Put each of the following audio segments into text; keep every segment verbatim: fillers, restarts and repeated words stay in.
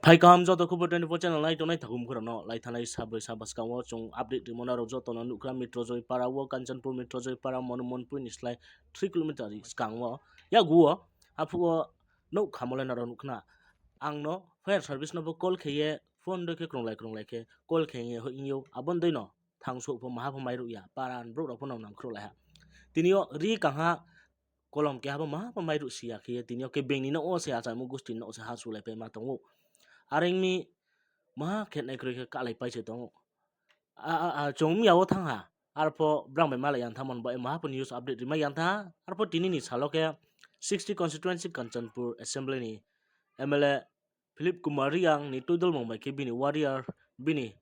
Phai kaham joto khubor twenty-four channel nai tongnai thakhum khorang no lai thanai sabroi saba skang wo chung update rimo nrao joto no nuhkha Mitrojoi para wo Kanchanpur Mitrojoi para Monumonpui ni slái three kilometer ri skang wo yagu wo aphuh wo nouh khamo le nrao nuhkhna. Ang no fire service no bo call khe ye phone dei khe krunglai krunglai khe call khe ye hoih yo abon dei no thang souh pho maha pho mairuh ya, para ni brouh rao pho nang nangkhruhlai ha. Tini yo ri kangha kolom keha bo maha pho mairuh si ya khe ye tini yo khe being ni nouh wo se achaimo gusti ni nouh wo se ha sulai pai ma tong ou. Are ong mi maha khe nai kroi khe kahlai pai se tong ou. A, a, a, chung mya wo thanng ha. Arpho brang bai malai yang tha mon bai maha pho news update rimai yang tha. Arpho tini ni sal wo khe sixty constituency Kanchanpur assembly ni M L A Philip Kumar Reang ni tuidolmung bai khe bini warrior, bini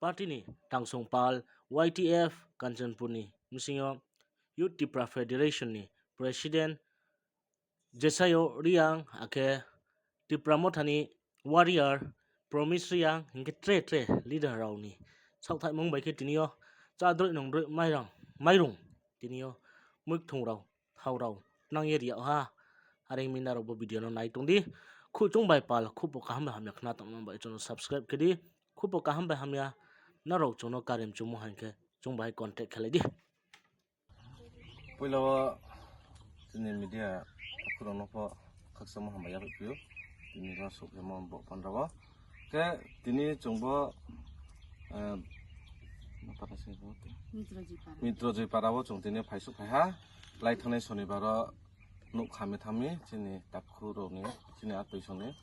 party ni Tangsong Pal, Y T F Kanchanpur ni bsing yo Youth Tipra Federation ni president Jesayo Reang, akhe Tipra Motha ni warrior Promise Reang, hing khe tre tre leader rao ni saohthaihmung bai khe tini yo chádroi nungdroi mairang, mairung tini yo muikthung rao thao rao nang ye ri yag ha. Are ong mi nrao bo video no nai tong di. Khuh chung bai pal, khupo kaham bai hamya khna tongmo bai chung no subscribe khe di. Khupo kaham bai hamya nrao chung no karim chumo hing khe chung bai contact khelai di. Poila wo chini media khorang no pho khakchangmo hambai yaphaih phi ou. Tini no souhphimo bo panda wo. Khe tini chung bo, eh, Mitrojoi para wo chung tini phaisouh phai ha. Lai thanngnai Sonibar wo nouh khami thanng mi chini takhu rao ni, chini atoi song ni.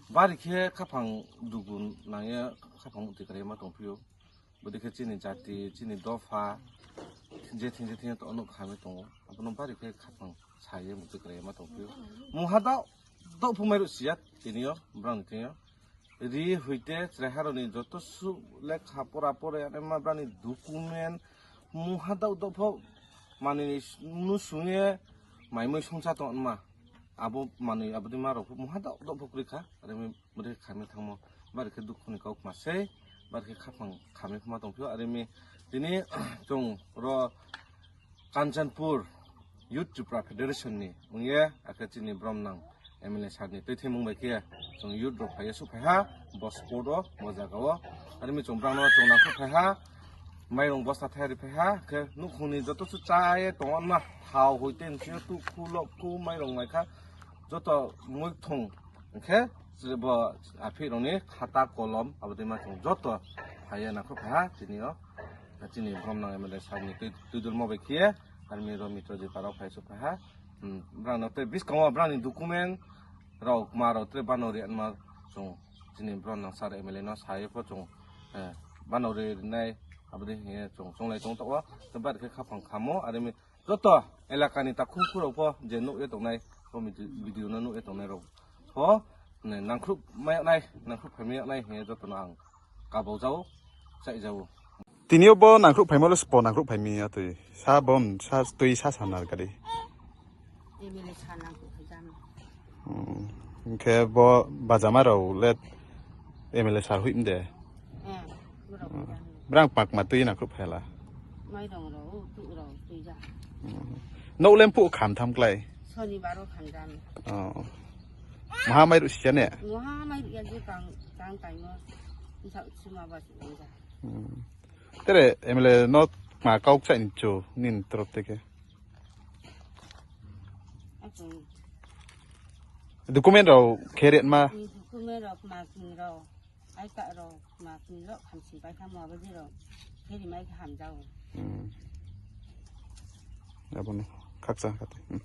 Bari khe khaphang dugu nang ye khaphang muhti krai ma tongphi ou. Bodei khe chini jati, chini dopha, je thing je thing to nouh khami tong ou. Abo no bari khe khaphang sa ye muhti krai ma tongphi ou. Mungha daoh, daoh pho mairuh si ya tini yo, brang ni thing yo. Ri hoite chraiha rao ni joto suh lekha pora pore anaima brang ni document, mungha daoh daoh pho manoi ni nu sung ye maimoi songcha tong ma. Abo manoi abo dei ma rao pho mungha daoh daoh pho kroi kha. Are mi bodei khe khami thanngmo, bari khe dukhu ni kau kma sei, bari khe khaphang khami pho ma tongphi ou. Are mi tini chung ro Kanchanpur Youth Tipra Federation ni ong ye, akhe chini bromnang M L A sir ni tuithimung bai khe chung youth rao phai ye souhphai ha, bo spot wo, bo zaga wo. Are mi chung brang no chung nangkhruh phai ha, mairung bosta thai ri phai ha, khe nouhkhong ni joto suh chá ye tong ma, thao hoite ni sing yo tukhu, lokhu, mairung mai kha, joto muikthung, hing khe bo aphih rao ni khata kolom, abo dei ma chung joto phai ye nangkhruh phai ha, tini yo. Chini bromnang M L A sir ni tui, tuidulmo bai khe ye, are mi ro Mitrojoi para wo phaisouh phai ha. Hmm, brang no tei buskang wo brang ni document rao kma rao tre bano ri anma chung chini bromnang sir M L A no sa ye pho chung, eh, bano ri nai, abo dei hing ye chung chounglai tong taoh wo, tei bari khe khaphang khamo, are mi joto elaka ni takhum khu rao pho je nuh ye tongnai, bo video, video no nuh ye tongnai rao pho, ne, nangkhruh mai yag nai, nangkhruh phai mai yag nai hing ye joto no ang kabau ja ou, chaih ja ou. Tini yo bo nangkhruh phaimo le sbo nangkhruh phai mi ya tui. Sa bo sa tui sa sa nar kari. M L A sir nangkhruh phai ja mi. Hmm. Hing khe bo bajama rao le M L A sir hoih mde. Eh, brao hoih ja mi. Brang pakma tui nangkhruh phai la. Mairung rao, tuh rao tui ja. Hmm. Nouh le mphuh kham tham klái. Sonibar wo kham ja mi. Oh. Maha mairuh si ya ne? Maha mairuh ya je kang, kang taimo. Bsa sima ba si ja. Hmm. Tere M L A no kma kau kchaih ni chu nini torop te khe? Document rao khe ri ma? Document rao kma kmi rao, I card rao kma kmi rao khamsin pai kha mo abo je rao khe ri mai khe ham ja ou. Hmm. Abo no khakchang kha te. Hmm.